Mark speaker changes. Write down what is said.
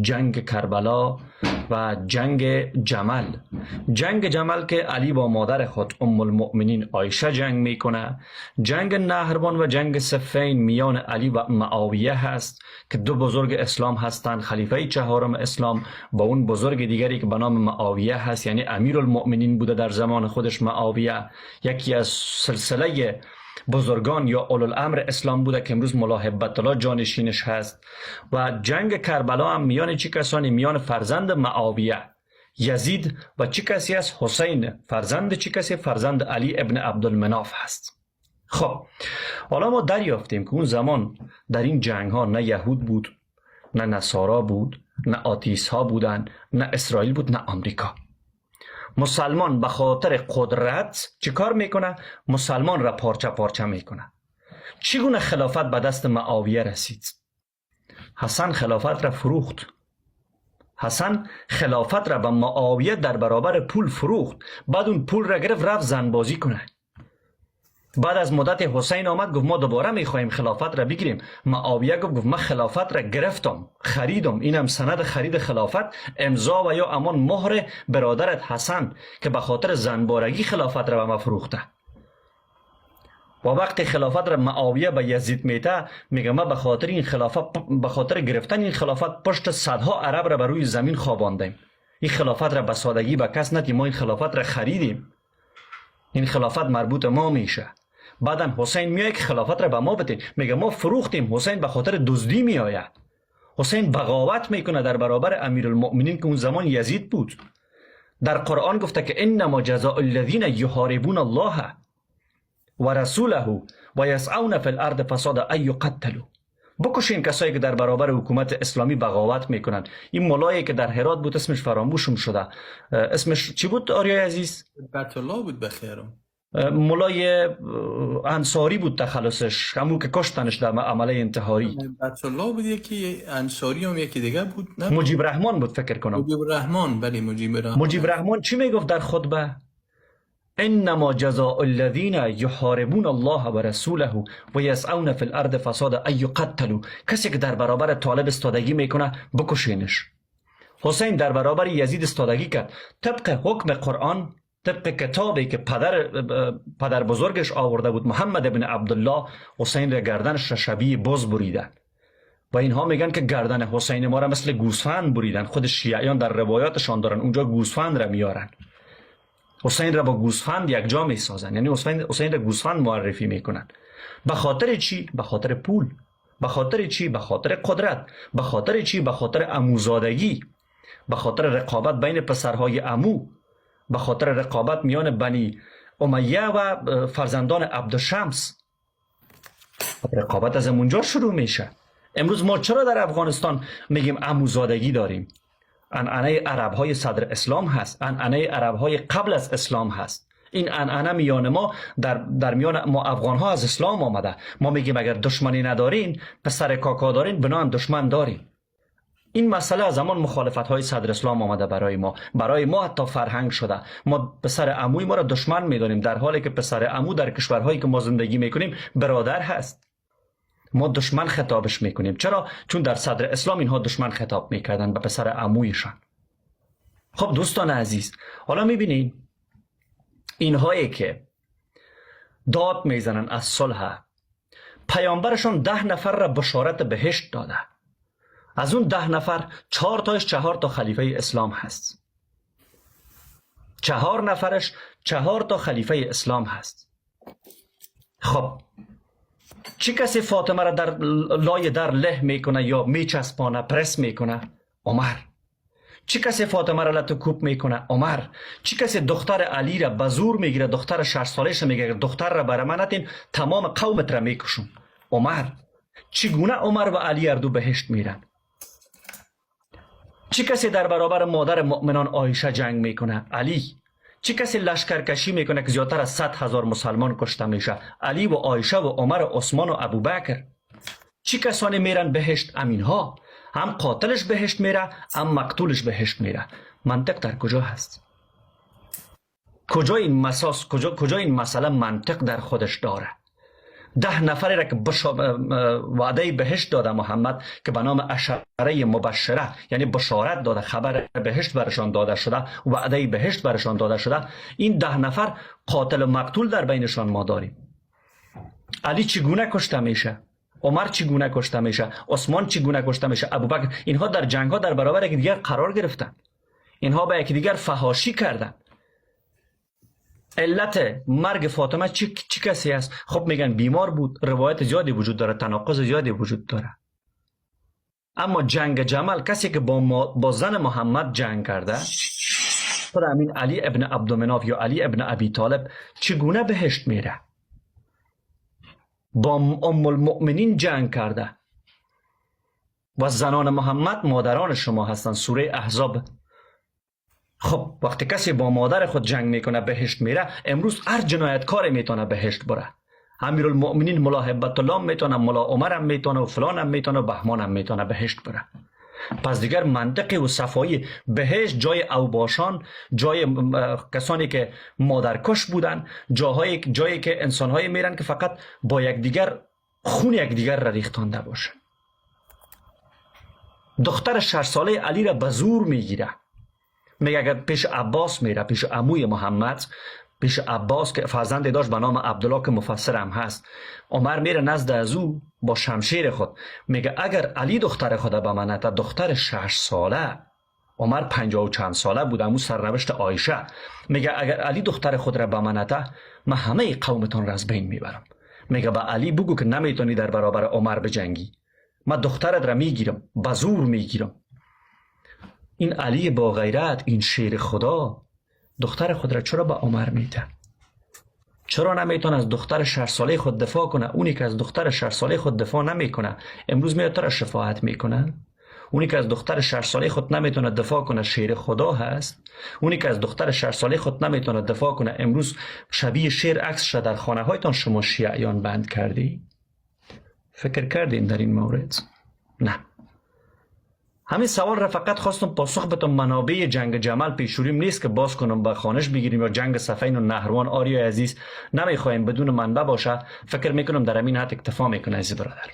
Speaker 1: جنگ کربلا و جنگ جمل. جنگ جمل که علی با مادر خود ام المؤمنین عایشه جنگ میکنه. جنگ نهروان و جنگ صفین میان علی و معاویه هست که دو بزرگ اسلام هستند، خلیفه چهارم اسلام با اون بزرگ دیگری که به نام معاویه هست، یعنی امیرالمؤمنین بوده در زمان خودش. معاویه یکی از سلسله بزرگان یا اولوالامر اسلام بوده که امروز ملا هبت الله جانشینش هست. و جنگ کربلا هم میان چه کسانی؟ میان فرزند معاویه یزید و چه کسی است؟ حسین. فرزند چه کسی؟ فرزند علی ابن عبدالمناف هست. خب حالا ما دریافتیم که اون زمان در این جنگ ها نه یهود بود، نه نصارا بود، نه آتیس ها بودن، نه اسرائیل بود، نه آمریکا. مسلمان به خاطر قدرت چه کار میکنه؟ مسلمان را پارچه پارچه میکنه. چگونه خلافت به دست معاویه رسید؟ حسن خلافت را فروخت. حسن خلافت را به معاویه در برابر پول فروخت. بعد اون پول را گرفت، رفت زنبازی کنه. بعد از مدت حسین آمد، گفت ما دوباره میخواهیم خلافت را بگیریم. معاویه گفت من خلافت را گرفتم، خریدم، اینم سند خرید خلافت، امضا و یا امان مهر برادرت حسن که به خاطر زنبارگی خلافت را به ما فروخته. و وقتی خلافت را معاویه به یزید میته، میگه ما به خاطر این خلافت، به خاطر گرفتن این خلافت پشت صدها عرب را بر روی زمین خواباندیم. این خلافت را به سادگی به کس ندیم، ما این خلافت را خریدیم، این خلافت مربوط ما میشه. بعدا حسین میاد که خلافت را به ما بده، میگه ما فروختیم. حسین به خاطر دزدی میآید. حسین بغاوت میکنه در برابر امیرالمؤمنین که اون زمان یزید بود. در قرآن گفته که انما جزاء الذین یحاربون الله و رسوله و یسعون فی الارض فسادا ان یقتلوا. بکشین کسایی که در برابر حکومت اسلامی بغاوت میکنن. این ملایی که در هرات بود، اسمش فراموشم شده، اسمش چی بود آریای عزیز؟
Speaker 2: الله بود بخیرم.
Speaker 1: ملای انصاری بود تخلصش، همون که کشتنش در عمله انتحاری.
Speaker 2: الله بود یکی، انصاری هم یکی دیگه بود، نه؟
Speaker 1: مجیب رحمان بود فکر کنم.
Speaker 2: مجیب رحمان، بله، مجیب رحمان.
Speaker 1: مجیب رحمان چی میگفت در خطبه؟ انما جزاء الذین یحاربون الله و رسوله و یسعون فی الارض فسادا ان یقتلوا. کسی که در برابر طالب استادگی میکنه بکشینش. حسین در برابر یزید استادگی کرد. طبق حکم قرآن، طبق کتابی که پدر بزرگش آورده بود، محمد ابن عبدالله، حسین را گردنش را شبیه بز بریدن و اینها میگن که گردن حسین ما را مثل گوسفند بریدن. خود شیعیان در روایاتشان دارن، اونجا گوسفند را میارن، حسین را با گوسفند یک جا میسازن، یعنی حسین را گوسفند معرفی میکنن. به خاطر چی؟ به خاطر پول. به خاطر چی؟ به خاطر قدرت. به خاطر چی؟ به خاطر عموزادگی، به خاطر رقابت بین پسرهای عمو، به خاطر رقابت میان بنی امیه و فرزندان عبدالشمس. رقابت از اونجا شروع میشه. امروز ما چرا در افغانستان میگیم عموزادگی داریم؟ عنعنه عرب های صدر اسلام هست، عنعنه عرب های قبل از اسلام هست. این عنعنه میان ما در میان ما افغان ها از اسلام آمده. ما میگیم اگر دشمنی ندارین، پسر کاکا دارین، بنان دشمن دارین. این مسئله از زمان مخالفت های صدر اسلام آمده برای ما، برای ما حتی فرهنگ شده. ما پسر عموی ما را دشمن میدانیم، در حالی که پسر عمو در کشورهایی که ما زندگی میکنیم برادر هست. ما دشمن خطابش میکنیم. چرا؟ چون در صدر اسلام اینها دشمن خطاب میکردن به پسر عمویشان. خب دوستان عزیز، حالا میبینین اینهایی که داد میزنن از صلح، پیامبرشون 10 نفر را بشارت بهشت داده. از اون 10 نفر 4 تاش 4 تا خلیفه اسلام هست. 4 نفرش 4 تا خلیفه اسلام هست. خب چی کسی فاطمه را در لای در له میکنه یا میچسبانه، پرس میکنه؟ عمر. چی کسی فاطمه را لت کوب میکنه؟ عمر. چی کسی دختر علی را به زور میگیره، دختر 6 سالش میگه دختر را برای من ندین تمام قومت را میکشم؟ عمر. چگونه عمر و علی هر دو بهشت میرن؟ چی کسی در برابر مادر مؤمنان عایشه جنگ میکنه؟ علی. چی کسی لشکرکشی میکنه که زیادتر از 100,000 مسلمان کشته میشه؟ علی و عایشه و عمر و عثمان و ابوبکر. چی کسانی میرن بهشت؟ امینها. هم قاتلش بهشت میره، هم مقتولش بهشت میره. منطق در کجا هست؟ کجا این مساس، کجا این مسئله منطق در خودش داره؟ 10 نفری را که وعده بهشت داده محمد که به نام عشره مبشره، یعنی بشارت داده، خبر بهشت برشان داده شده، وعده بهشت برشان داده شده، این 10 نفر قاتل و مقتول در بینشان ما داریم. علی چگونه کشته میشه؟ عمر چگونه کشته میشه؟ عثمان چگونه کشته میشه؟ ابوبکر. اینها در جنگ ها در برابر یکدیگر قرار گرفتن، اینها به یکدیگر فحاشی کردن. علت مرگ فاطمه چی کسی است؟ خب میگن بیمار بود، روایت زیادی وجود داره، تناقض زیادی وجود داره. اما جنگ جمل، کسی که با زن محمد جنگ کرده، خود امین علی ابن عبدمناف یا علی ابن ابی طالب، چگونه بهشت میره؟ با ام المؤمنین جنگ کرده و زنان محمد مادران شما هستند، سوره احزاب. خب وقتی کسی با مادر خود جنگ میکنه بهشت میره، امروز هر جنایتکار میتونه بهشت بره. امیرالمؤمنین ملا هبت الله میتونه، ملا عمر هم میتونه و فلان هم میتونه و بهمان هم میتونه بهشت بره. پس دیگر منطقی و صفایی بهشت جای اوباشان، جای کسانی که مادرکش بودن، جایی که انسانهایی میرن که فقط با یکدیگر خون یکدیگر را ریختانده باشه. دختر 6 ساله علی را به زور میگیره، میگه اگر پیش عباس میره، پیش عموی محمد، پیش عباس که فرزند داشت به نام عبدالله که مفسر هم هست، عمر میره نزد از او با شمشیر خود، میگه اگر علی دختر خود به من نده، دختر 6 ساله، عمر 50 و چند ساله بود، امو سرنوشت عایشه، میگه اگر علی دختر خود را به من نده، من همه قومتان را از بین میبرم. میگه به علی بگو که نمیتونی در برابر عمر بجنگی، من دخترت را میگیرم، به زور میگیرم. این علی با غیرت، این شیر خدا، دختر خود را چرا به عمر میده؟ چرا نمیتونه از دختر 6 ساله خود دفاع کنه؟ اونی که از دختر 6 ساله خود دفاع نمیکنه امروز میاد تو را شفاعت میکنه. اونی که از دختر 6 ساله خود نمیتونه دفاع کنه شیر خدا هست. اونی که از دختر 6 ساله خود نمیتونه دفاع کنه امروز شبیه شیر عکسش در خانه هایتان شما شیعیان بند کردی. فکر کردین در این مورد؟ نه. همین سوال را فقط خواستم پاسخ بدم. منابع جنگ جمل پیشوریم نیست که باز کنم به خانش بگیریم یا جنگ صفین و نهروان. آریا عزیز نمیخوایم بدون منبع باشه، فکر میکنم در همین حد اکتفا میکنه عزیز برادر.